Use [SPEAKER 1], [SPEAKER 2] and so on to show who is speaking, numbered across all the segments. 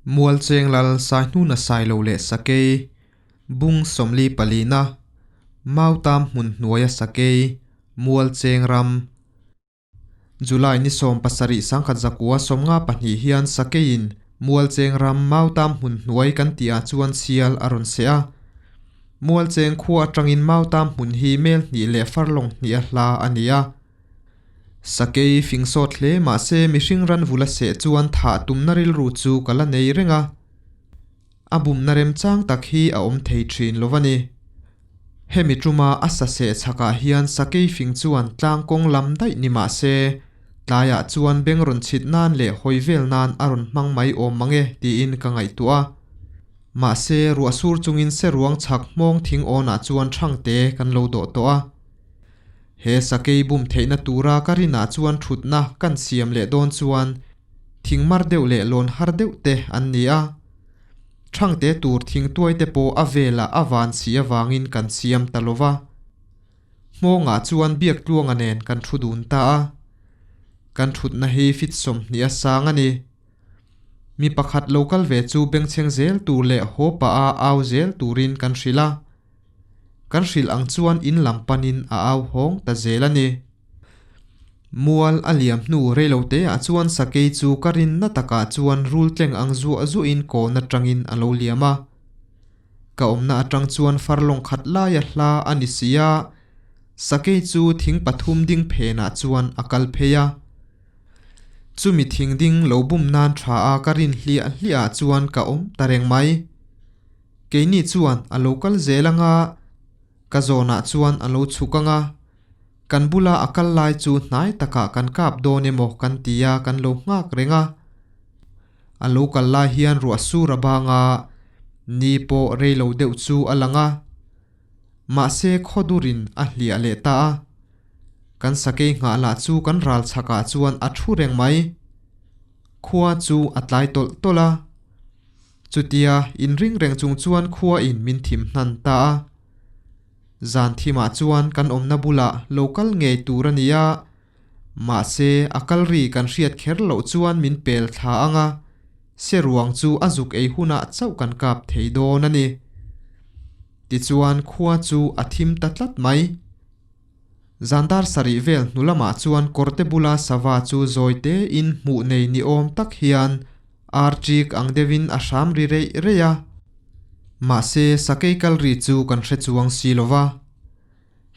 [SPEAKER 1] Mualcheng lal Saihnuna Sailo leh Sakei, Bung 44 na, Mautam hmun hnuaia Sakei, Mualcheng ram. July ni 17 1952 hian Sakeiin Mualcheng ram Mautam hmun hnuai kan tihah chuan sial a rawn seh a. Mualcheng khua atangin Mautam hmun hi mel hnih leh farlawng hnih a hla a ni a. Sakei fing sawt hle mahse mihring ran vula seh chuan thah tumna rilru chu ka la nei reng a, a bumna remchang tak hi a awm thei thin lo a ni. Hemi tuma a sa seh chhakah hian sakei fing chuan tlang kawng lam daih ni mahse tlaiah chuan beng rawn chhit nan leh hawi vel nan a rawn hmang mai awm mang e tiin ka ngaihtuah a. Mahse ruah sur chungin seruang chhak hmawng thing awnah chuan thangte kan lo dawh tawh a. He sakei bum theihna tura ka rinah chuan thutna kan siam leh dawn chuan thing mar deuh leh lawn har deuh te an ni a. Thangte tur thing tuai te pawh a velah a van si avangin kan siam ta lo va. Hmawngah chuan Biaktluanga nen kan thu dun ta a. Kan thutna hi fit 20 a sang a ni. Mi pakhat lo kal ve chu bengchheng zel tur leh haw pah a au zel turin kan hrilh a. Kan hrilh ang chuan in lam panin a au hawng ta zel a ni. Mual a liam hnu reilote ah chuan sakei chu ka rinna takah chuan rul tleng ang zuah zuahin kawn atangin a lo liam a. Ka awmna atang chuan farlawng khat laia hla a ni si a, sakei chu thing pathum ding phenah chuan a kal phei a. Chumi thing ding lo bum nan tha a ka rin hliah hliah ah chuan ka awm ta reng mai. Keini chuan a lo kal zel anga, ka zawnah chuan a lo chhuk anga, kan bula a kal lai chu hnai takah kan kap dawn emaw kan ti a kan lo nghak reng a. A lo kal lai hian ruah sur a bang a, ni pawh rei lo deuh chu a lang a. Mahse khawdurin a hliah leh ta a. Kan sakei nghah lah chu kan ral chhakah chuan a thu reng mai. Khua chu a tlai tawlh tawlh a. Chutia inring reng chung chuan khua in min thim hnan ta a. Zan thimah chuan kan awmna bulah lo kal ngei tur a ni a, mahse a kal ri kan hriat kher loh chuan min pel thla ang a, seruang chu a zuk ei hunah chauh kan kap thei dawn a ni. Tichuan khua chu a thim ta tlat mai. Zan dar sarih vel hnu lamah chuan kawrte bula sava chu zawi tein hmuh nei ni awm tak hian ar chik ang deuhin a hram ri reih reih a. Mahse, sakei kal ri chu kan hre chuang si lo va.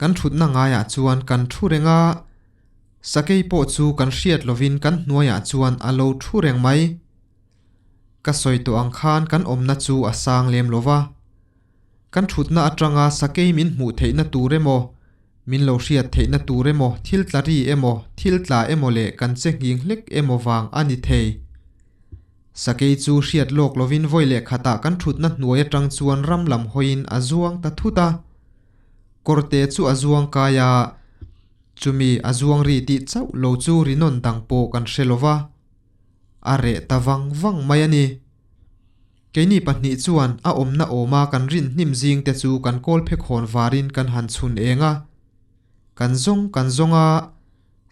[SPEAKER 1] Kan thutna ngaiah chuan kan thu reng a, sakei pawh chu kan hriat lovin kan hnuaiah chuan a lo thu reng mai. Ka sawi tawh ang khan kan awmna chu a sang lem lo va. Kan thutna atanga sakei min hmuh theihna tur emaw, min lo hriat theihna tur emaw, thil tla ri emaw, thil tla emaw leh kan che nghing hlek emaw vang a ni thei. Sakei chu hriat lawk lovin vawi leh khatah kan thutna hnuai atang chuan ram lam hawiin a zuang ta thut a. Kawrte chu a zuang kai a, chumi a zuang ri tih chauh lo chu rinawn dang pawh kan hre lova, a reh ta vang vang mai a ni. Keini pahnih chuan a awmna awma kan rin hnim zing te chu kan kawl phe khawn varin kan han chhun eng a. Kan zawng kan zawng a,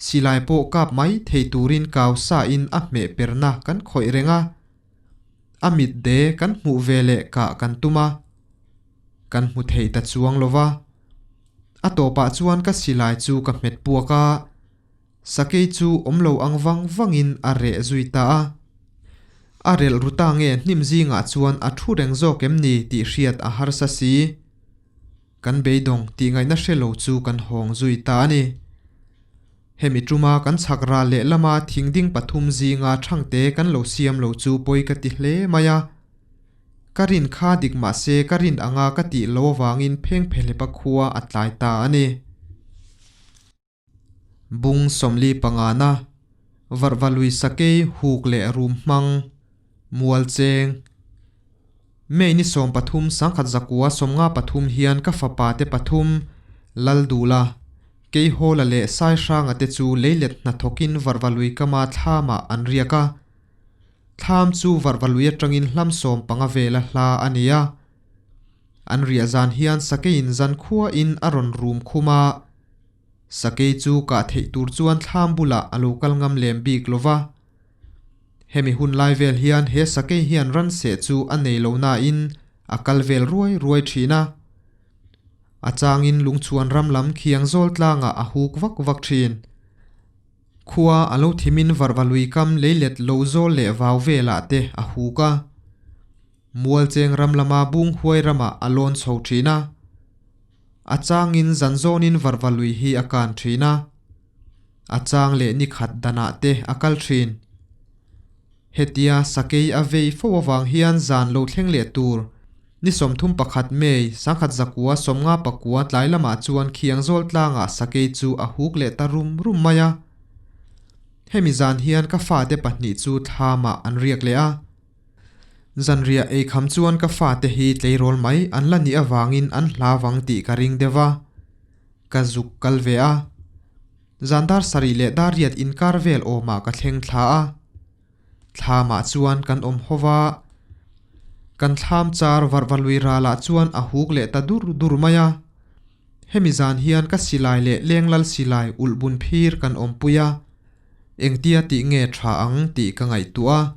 [SPEAKER 1] silai pawh kap mai thei turin kau sa in a hmeh perna kan khawih reng a. A mit de kan hmuh ve leh kah kan tum a. Kan hmu thei ta chuang lo va. A tawpah chuan ka silai chu ka hmet puak a. Sakei chu awm lo ang vang vangin a reh zui ta a. A relh ru ta nge hnim zingah chuan a thu reng zawk em ni tih hriat a harsa si. Kan beidawng tih ngaihna hre lo chu kan hawng zui ta a ni. Hemi tuma kan chhak ral leh lama thing ding pathum zinga thangte kan lo siam lo chu pawi ka ti hle mai a. Ka rin kha dik mahse ka rin anga ka tih lo avangin phengphehlepa khua a tlai ta a ni. Bung 45 na, Varhvalui sakei huk leh rum hmang, mual cheng. May ni 13 1993 hian ka fapa te pathum, Laldula, Keihawla leh Saihranga te chu leilet hnathawkin Varhvalui kama thlamah an riak a. Thlam chu Varhvalui atangin hlam 15 vela hla a ni a. An riah zan hian sakeiin zankhuain a rawn rum khum a. Sakei chu kah theih tur chuan thlam bulah a lo kal ngam lem bik lo va. Hemi hun lai vel hian he sakei hian ranseh chu a nei lo nain a kal vel ruai ruai thin a. A changin lungchhuan ram lam khiang zawl tlangah a huk vak vak thin. Khua a lo thimin varva lui kam leilet lo zawl leh vau velah te a huk a. Mualcheng ram lama bung huai ramah a lawn chho thin a. A changin zan zawnin varva lui hi a kan thin a. A chang leh ni khat danah te a kal thin. Hetia sakei a vei fo avang hian zan lo thleng leh tur ni 31 May 1959 tlai lamah chuan Khiangzawl tlangah sakei chu a huk leh ta rum rum mai a. Hemi zan hian ka fate pahnih chu thlamah an riak leh a. Zanriah ei kham chuan ka fate hi tleirawl mai an la nih avangin an hlau vang tih ka ring deuh a. Ka zuk kal ve a. Zan dar sarih leh dar riat inkar vel awmah ka thleng thla a. Thlamah chuan kan awm ho va. Kan thlam char varva lui ralah chuan a huk leh ta dur dur mai a. Hemi zan hian ka silai leh lenglal silai ulh bun phir kan awmpui a. Engtia tih nge tha ang tih ka ngaihtuah a.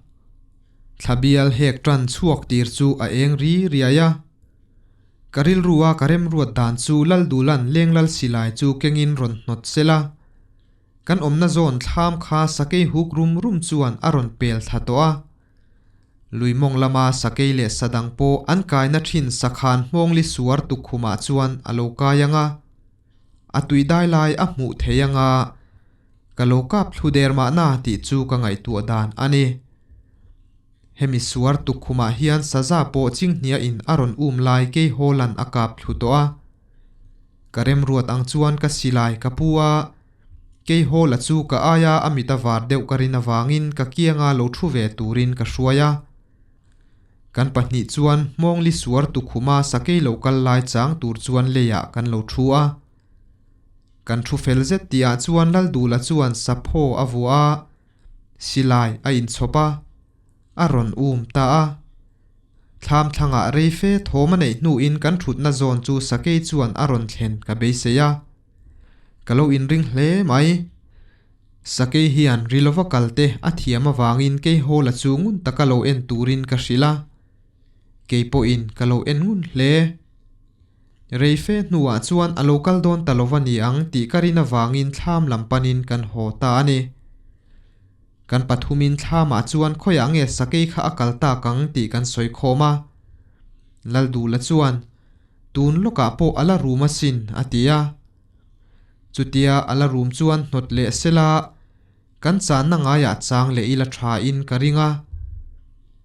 [SPEAKER 1] Thla bial hek tan chhuak tir chu a eng ri riai a. Ka rilrua ka remruat dan chu Laldulan lenglal silai chu kengin rawn hnawt sel a. Kan awmna zawn thlam kha sakei huk rum rum chuan a rawn pel thla tawh a. Lui mawng lama sakei leh sa dang pawh an kaina thin sakhan hmawngli suar tukkhumah chuan a lo kai ang a. A tui dai lai a hmuh thei ang a, ka lo kap thlu der mahna tih chu ka ngaihtuah dan a ni. Hemi suar tukkhumah hian saza pawh chinghnia in a rawn um lai kei Hawlan a kap thlu tawh a. Ka remruat ang chuan ka silai ka pu a, kei Hawla chu ka aia a mit a var deuh ka rin avangin ka kianga lo thu ve turin ka hruai a. Kan pahnih chuan hmawngli suar tukkhuma sakei lo kal lai chang tur chuan leiah kan lo thu a. Kan thu fel zet tihah chuan Laldula chuan saphaw a vuah a. Silai a inchhawp a, a rawn um ta a. Thlam thlangah rei fe thawm a neih hnuin kan thutna zawn chu sakei chuan a rawn thlen ka beisei a. Ka lo inring hle mai. Sakei hian ri lova kal te a thiam avangin Keihawla chu ngun taka lo en turin ka hrilh a. Kei pawhin ka lo en ngun hle. Rei fe hnuah chuan a lo kal dawn ta lova ni ang tih ka rin avangin thlam lam panin kan haw ta a ni. Kan pathumin thlamah chuan khawiah nge sakei kha a kal tak ang tih kan sawi khawm a. Lalduhla chuan, Tun lawkah pawh a la rum asin, a ti a. Chutia a la rum chuan hnawt leh sela kan channa ngaiah chang leh ila thain ka ring a.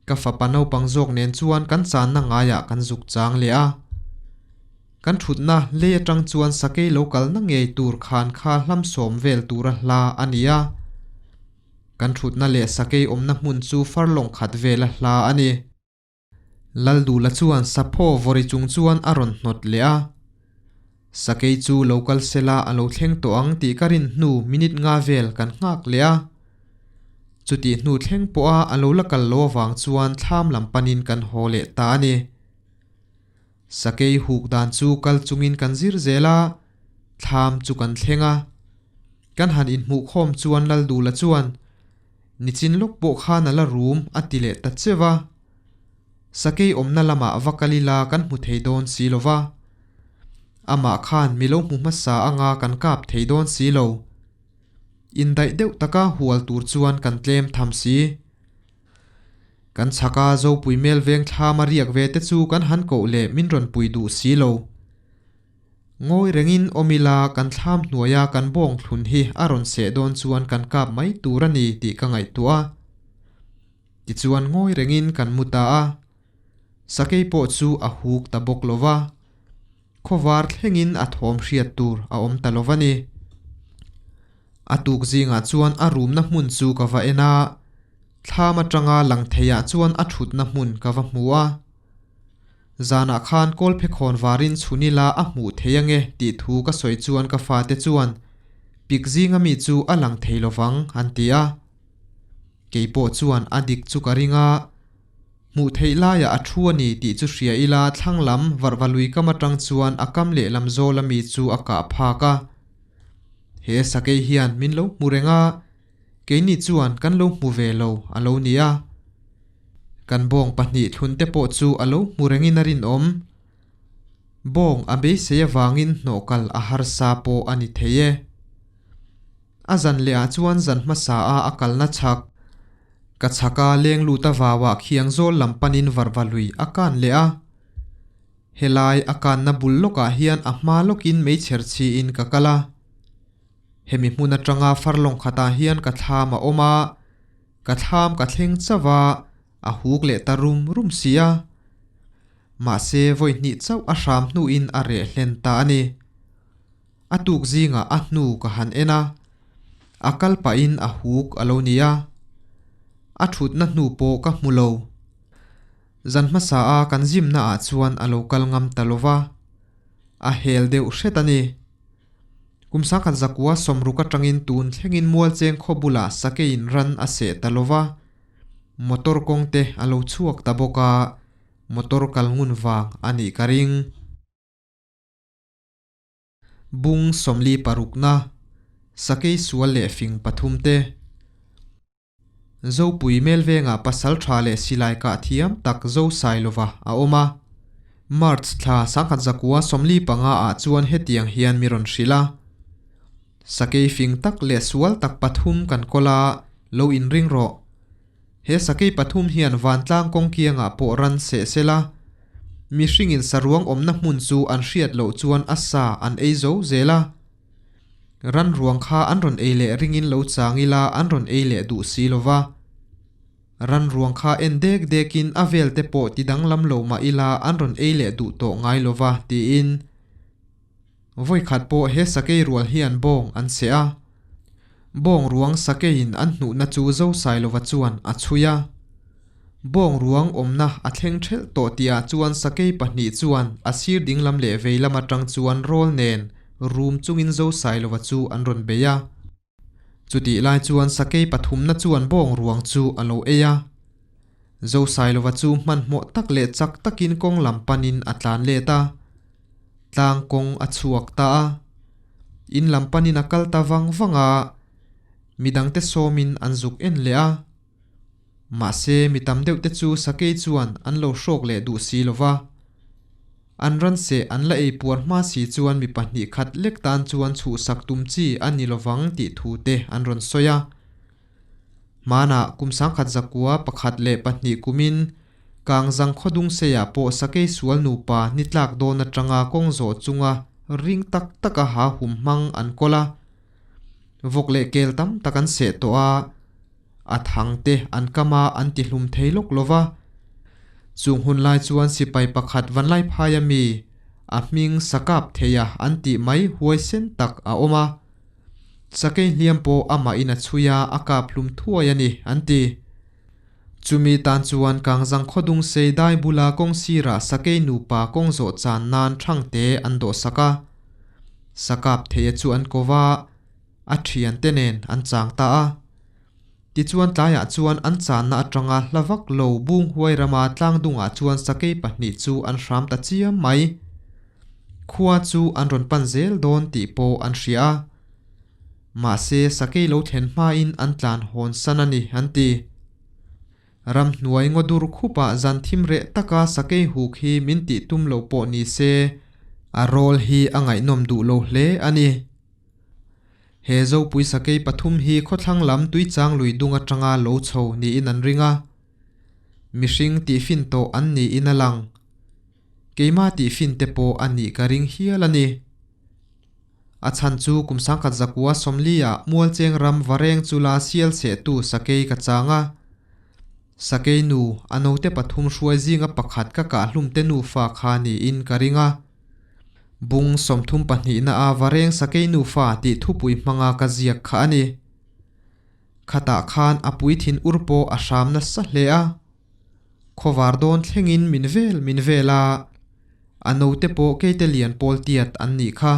[SPEAKER 1] Ka fapa naupang zawk nen chuan kan channa ngaiah kan zuk chang leh a. Kan thutna lei atang chuan sakei lo kalna ngei tur khan kha hlam sawm vel tura hla a ni a. Kan thutna leh sakei awmna hmun chu farlawng khat vela hla a ni. Laldula chuan sapho vawri chung chuan a rawn hnawt leh a. Sakei chu lo kal sela a lo thleng tawh ang tih ka rin hnu minute nga vel kan nghak leh a. Chutih hnu thleng pawha a lo la kal lo avang chuan thlam lam panin kan haw leh ta a ni. Sakei huk dan chu kal chungin kan zir zel a, thlam chu kan thleng a. Kan han inhmuh khawm chuan Laldula chuan, Nichin lawk pawh khan a la rum a ti leh ta cheu a. Sakei awmna lamah va kal ila kan hmu thei dawn si lo va. Amah khan mi lo hmu hmasa anga kan kap thei dawn si lo. Indaih deuh taka hual tur chuan kan tlem tham si. Kan chhaka Zopui mel veng thlam a riak ve te chu kan han koh leh min rawn pui duh si lo. Ngawi rengin awm ila kan thlam hnuaia kan bawng thlun hi a rawn seh dawn chuan kan kap mai tur a ni tih ka ngaihtuah a. Tichuan ngawi rengin kan mu ta a. Sakei pawh chu a huk ta bawk lo va. Khawvar thlengin a thawm hriat tur a awm ta lo va ni. A tuk zingah chuan a rumna hmun chu ka va en a, thlam atanga lang theiah chuan a thutna hmun ka va hmu a. Zanah khan kawlphekhawn varin chhun ila a hmuh thei ange tih thu ka sawi chuan ka fate chuan pik zinga mi chu a lang thei lovang an ti a. Kei pawh chuan a dik chu ka ring a, hmuh theih laiah a thu a ni tih chu hria ila thlang lam varhva lui kam atang chuan a kam lehlam zawl ami chu a kah phak a. He sakei hian min lo hmu reng a. Keini chuan kan lo hmu ve lo a lo ni a. Kan bawng pahnih thlunte pawh chu a lo hmu rengin a rinawm. Bawng a beisei avangin hnawh kal a harsa pawh a ni thei e. A zan leh ah chuan zan hmasa a a kalna chhak ka chhaka leng lut a vauah khiang zawl lam panin varva lui a kan leh a. Helai a kanna bul lawkah hian a hma lawkin meichher chhiin ka kal a. Hemi hmun atanga farlawng khatah hian ka thlam a awm a, ka thlam ka thleng chauh a, a huk leh ta rum rum si a. Mahse vawi hnih chauh a hram hnuin a reh hlen ta a ni. A tuk zingah a hnu ka han en a, a kal pahin a huk a lo ni a. A thutna hnu pawh ka hmu lo. Zan hmasa a kan zimna ah chuan a lo kal ngam ta lo va, a hel deuh hret a ni. Kum sangkhat zakua sawmruk atangin tun thlengin Mualcheng khaw bulah sakeiin ran a seh ta lo va, motor kawng te a lo chhuak ta bawk a, motor kal ngun vang a nih ka ring. Bung sawmli parukna, Sakei sual leh fing pathum te. Zopui Melvengah pasal tha leh silai kah thiam tak Zosailova a awm a. March thla sangkhat zakua 45 ah chuan hetiang hian mi rawn hrilh a. Sakei fing tak leh sual tak pathum kan kawl a, lo inring rawh. He sakei pathum hian vantlang kawng kiangah pawh ran seh sela, mihringin saruang awmna hmun chu an hriat loh chuan a sa an ei zo zel a. Ran ruang kha an rawn ei leh ringin lo chang ila an rawn ei leh duh si lo va. Ran ruang kha en dek dekin a vel te pawh ti danglam lo mah ila an rawn ei leh duh tawh ngai lo va, tiin. Vawikhat pawh he sakei rual hian bawng an seh a. Bawng ruang sakeiin an hnuhna chu Zosailova chuan a chhui a. Bawng ruang awmna a thleng thelh tawh tihah chuan sakei pahnih chuan a sir dinglam leh veilam atang chuan rawl nen rum chungin Zosailova chu an rawn bei a. Chutih lai chuan sakei pathumna chuan bawng ruang chu a lo ei a. Zosailova chu hmanhmawh tak leh chak takin kawng lam panin a tlan let a. Tlang kawng a chhuak ta a. In lam panin a kal ta vang vang a, midangte sawmin an zuk en leh a. Mahse mi tam deuh te chu sakei chuan an lo hrawk leh duh si lo va. An ran seh an la ei puar hma si chuan mi pahnih khat lek tan chuan chhuhsak tum chi a ni lovang tih thu te an rawn sawi a. Hmanah kum sangkhat zakua pakhat leh pahnih kumin Kangzang khawdung seiah pawh sakei sual nupa ni tlak dawn atanga kawng zawh chunga ring tak taka ha hum hmang an kawl a. Vawk leh kel tam tak an seh tawh a. A thang te an kam a an ti hlum thei lawk lo va. Chung hun lai chuan sipai pakhat Vanlaiphaia mi a hming Sakap theia an tih mai huaisen tak a awm a. Sakei hliam pawh amahin a chhui a, a kap hlum thuai a ni, an ti. Chumi tan chuan Kangzang khawdung sei dai bula kawng sirah sakei nupa kawng zawh chan nan thangte an dawhsak a. Sakap theia chu an ko va. A thiante nen an chang ta a. Tichuan tlaiah chuan an channa atanga hla vak lo bung huai rama tlang dungah chuan sakei pahnih chu an hram ta chiam mai. Khua chu an rawn pan zel dawn tih pawh an hria a. Mahse sakei lo thlen hmain an tlan hawn san a ni an ti. Ramhnuai ngaw dur khupah zan thim reh taka sakei huk hi min tih tum lo pawh ni se a rawl hi a ngaihnawm duh lo hle a ni. He Zopui sakei pathum hi khawthlang lam tuichang lui dung atanga lo chho niin an ring a. Mihring tihfin tawh an niin a lang. Keimah tihfin te pawh a nih ka ring hial a ni. A chhan chu kum sangkhat zakua sawmliah Mualcheng ram vareng chula sial sehtu sakei ka chang a. Sakei nu, a note pathum hruai zinga pakhat ka kah hlum te nufa kha niin ka ring a. Bung 32 na a vareng sakei nufa tih thupui hmanga ka ziak kha a ni. Khatah khan a puithin ur pawh a hram nasa hle a. Khawvar dawn thlengin min vel min vel a, a note pawh keite lian pawl tiat an nih kha.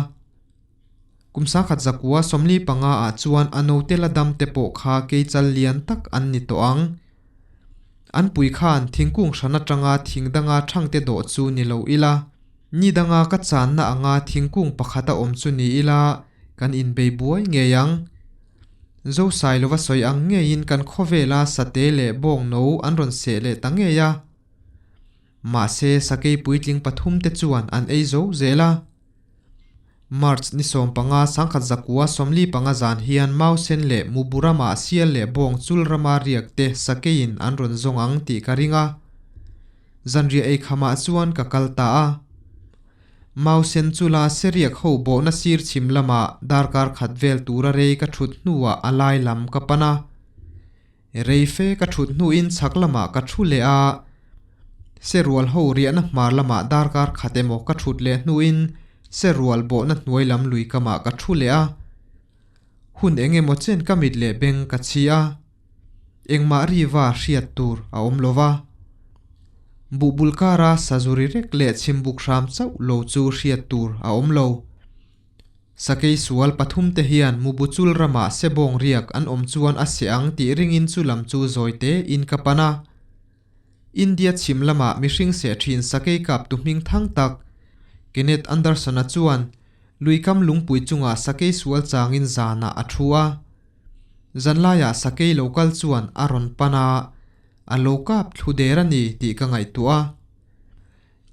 [SPEAKER 1] Kum sangkhat zakua 45 ah chuan a note la dam te pawh kha keichal lian tak an ni tawh ang. An pui khan thingkung hran atanga thing danga thangte dawh chu ni lo ila, ni danga ka channa anga thingkung pakhat a awm chu ni ila kan inbei buai ngei ang. Zosailova sawi ang ngeiin kan khawvela sate leh bawng no an rawn seh leh ta ngei a. Mahse sakei puitling pathumte chuan an ei zo zel a. March ni 15 1945 zan hian Mausen leh Muburama sial leh bawng chul rama riak te sakeiin an rawn zawng ang tih ka ring a. Zanriah ei khamah chuan ka kal ta a. Mausen chula seriak ho bawhna sir chhim lamah darkar khat vel tura rei ka thut hnuah a lai lam ka pan a. Rei fe ka thut hnuin chhak lamah ka thu leh a. Serual ho riahna hmar lamah darkar khat emaw ka thut leh hnuin serual bawhna hnuai lam lui kamah ka thu leh a. Hun eng emaw chen ka mit leh beng ka chhi a. Engmah riva hriat tur a awm lo va. Buhbul kara sazuri rek leh chhimbuk hram chauh lo chu hriat tur a awm lo. Sakei sual pathumte hian Mubuchul ramah sebawng riak an awm chuan a seh ang tih ringin chu lam chu zawi tein ka pan a. India chhim lamah mihring seh thin sakei kaptu hming thang tak Kenneth Anderson-a chuan luikam lungpui chungah sakei sual changin zanah a thu a. Zanlaiah sakei lo kal chuan a rawn pan a, a lo kap thlu der a ni tih ka ngaihtuah a.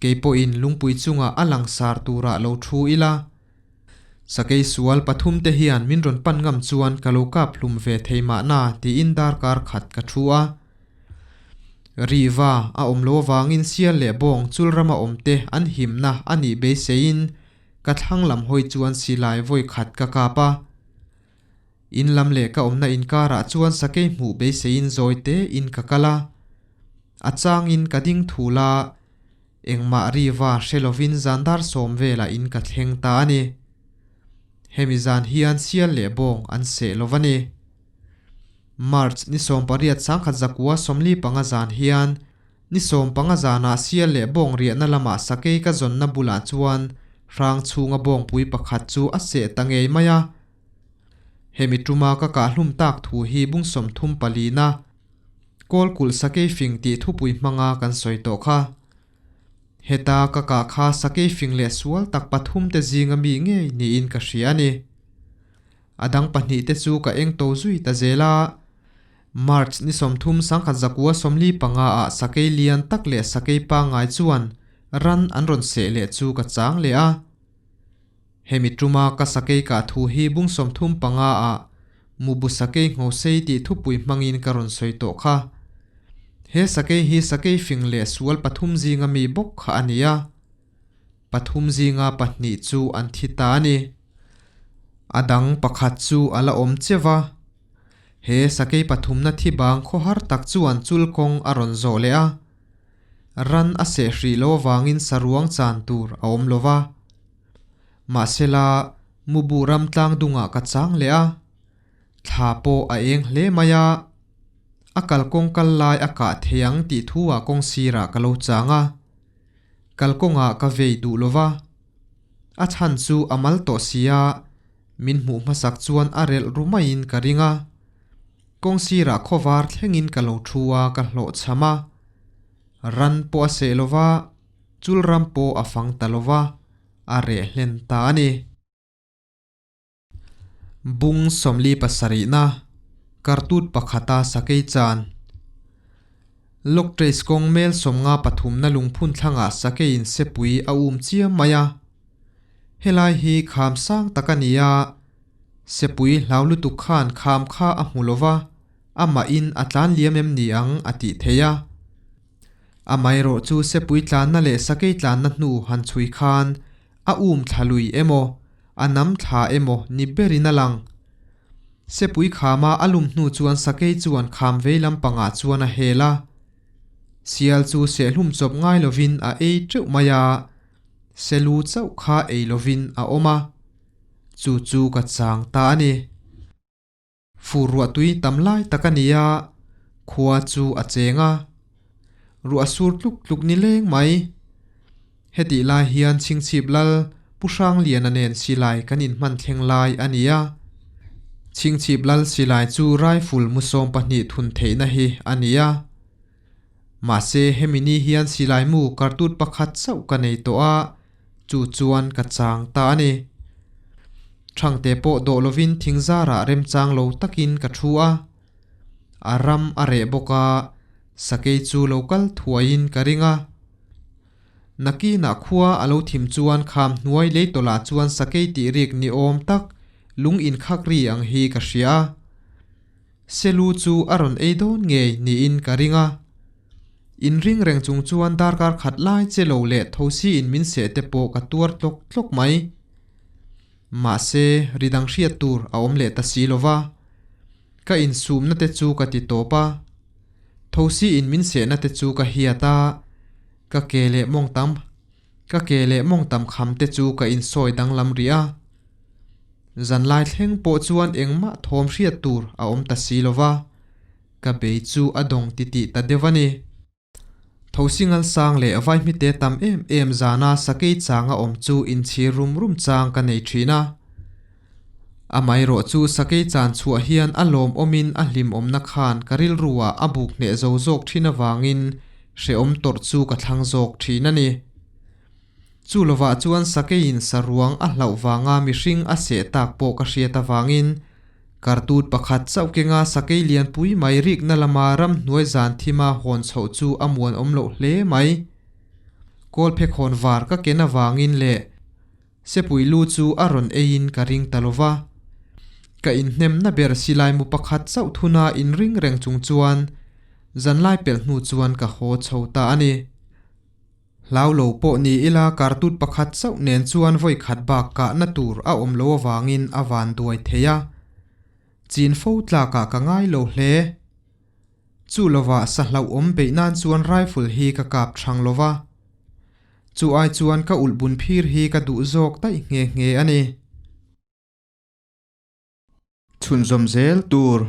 [SPEAKER 1] Kei pawhin lungpui chungah a langsar turah lo thu ila. Sakei sual pathumte hian min rawn pan ngam chuan ka lo kap hlum ve thei mahna tiin darkar khat ka thu a. Riva a awm lo avangin sial leh bawng chul rama awmte an himna a nih beiseiin ka thlang lam hawi chuan silai vawi khat ka kap a. In lam leh ka awmna inkarah chuan sakei hmuh beiseiin zawi tein ka kal a. A changin ka ding thul a, engmah riva hre lovin zan dar sawm velah in ka thleng ta a ni. Hemi zan hian sial leh bawng an seh lo va ni. March ni 18 1945 zan hian ni 15 zanah sial leh bawng riahna lamah sakei ka zawnna bulah chuan hrang chhunga bawngpui pakhat chu a seh ta ngei mai a. Hemi tuma ka kahhlum tak thu hi bung 34na Kawlkulh sakei fing tih thupui hmanga kan sawi tawh kha. Heta ka kah kha sakei fing leh sual tak pathum te zinga mi ngei niin ka hria a ni. A dang pahnih te chu ka eng to zui ta zel a. March ni 30 1945 ah sakei lian tak leh sakei pangngai chuan ran an rawn seh leh chu ka chang leh a. Hemi tuma ka sakei kah thu hi bung 35 ah Mubu sakei nghosei tih thupui hmangin ka rawn sawi tawh kha. He sakei hi sakei fing leh sual pathum zinga mi bawk kha a ni a. Pathum zinga pahnih chu an thi ta a ni. A dang pakhat chu a la awm che va. He sakei pathumna thi bang khawhar tak chuan chul kawng a rawn zawh leh a. Ran a seh hrih lo avangin saruang chan tur a awm lo va. Mahsela, Mubu ram tlang dungah ka chang leh a, thla pawh a eng hle mai a, a kalkawng kal lai a kah thei ang tih thu ah kawng sirah ka lo chang a, kalkawngah ka vei duh lo va, a chhan chu a mal tawh si a, min hmuh hmasak chuan a relh ru maiin ka ring a, kawng sirah khawvar thlengin ka lo thu a ka hlawh chham a, ran pawh a seh lo va, chul ram pawh a fang ta lo va. A reh hlen ta a ni. Bung 47na Kartut pakhata sakei chan Loctrace kawng mel 53na lungphun thlangah sakeiin sepui a um chiam mai a. Helai hi kham sang tak a ni a, sepui hlau lutuk khan kham kha a hmu lo va, amahin a tlan liam em ni ang a tih theih a. Amaherawh chu sepui tlanna leh sakei tlanna hnu han chhui khan a um thla lui emaw, a nam thla emaw ni berin a lang. Sepui khama a lum hnu chuan sakei chuan kham vei lampangah chuan a hel a. Sial chu sehlum chawp ngai lovin a ei teuh mai a, selu chauh kha ei lovin a awm a. Chu chu ka chang ta a ni. Fur ruah tui tam lai tak a ni a, khua chu a cheng a. Ruah sur tluk tluk ni leng mai. Hetih lai hian Chhingchhip Lal Pu Hrangliana nen silai kan inhman thleng lai a ni a. Chhingchhip Lal silai chu rifle mu 12 thun theihna hi a ni a. Mahse hemi ni hian silai mu kartut pakhat chauh ka nei tawh a, chu chuan ka chang ta a ni. Thangte pawh dawh lovin thing zarah remchang lo takin ka thu a. A ram a reh bawk a, sakei chu lo kal thuaiin ka ring a. Nakinah khua a lo thim chuan kham hnuai lei tawlah chuan sakei tih rik ni awm tak lung inkhak ri ang hi ka hria a. Selu chu a rawn ei dawn ngei niin ka ring a. Inring reng chung chuan darkar khat lai che lo leh thosi in min seh te pawh ka tuar tlawk tlawk mai. Mahse, ri dang hriat tur a awm leh ta si lo va. Ka insumna te chu ka ti tawp a. Thosi in min sehna te chu ka hiat a, ka ke leh mawngtam ka ke leh mawngtam kham te chu ka insawi danglam rih a. Zanlai thleng pawh chuan engmah thawm hriat tur a awm ta si lo va, ka bei chu a dawng titih ta deuh a ni. Thosingal sang leh vaihmite tam em em zana sakei changa awm chu inchhir rum rum chang ka nei thin a. Amaherawh chu sakei chan chhuah hian a lawmawmin a hlimawmna khan ka rilruah a buk hneh zo zawk thin avangin hrehawm tawrh chu ka thlang zawk thin a ni. Chu lovah chuan sakeiin saruang a hlauh vanga mihring a seh tak pawh ka hriat avangin Kartut pakhat chauh kenga sakei lianpui mai rikna lama ramhnuai zan thima hawn chhoh chu a muanawm loh hle mai. Kawlphekhawn var ka ken avangin leh sepui lu chu a rawn eiin ka ring ta lova. Ka inhnemna ber silaimu pakhat chauh thuna inring reng chung chuan zanlai pelh hnu chuan ka haw chho ta a ni. Hlau lo pawh ni ila kartut pakhat chauh nen chuan vawi khat bak kahna tur a awm lo avangin a van duai thei a. Chin fo tlakah ka ngai lo hle. Chu lovah sa hlauhawm beih nan chuan rifle hi ka kap thang lo va. Chu ai chuan ka ulh bun phir hi ka duh zawk daih nghe nghe a ni. Chhunzawm zel tur.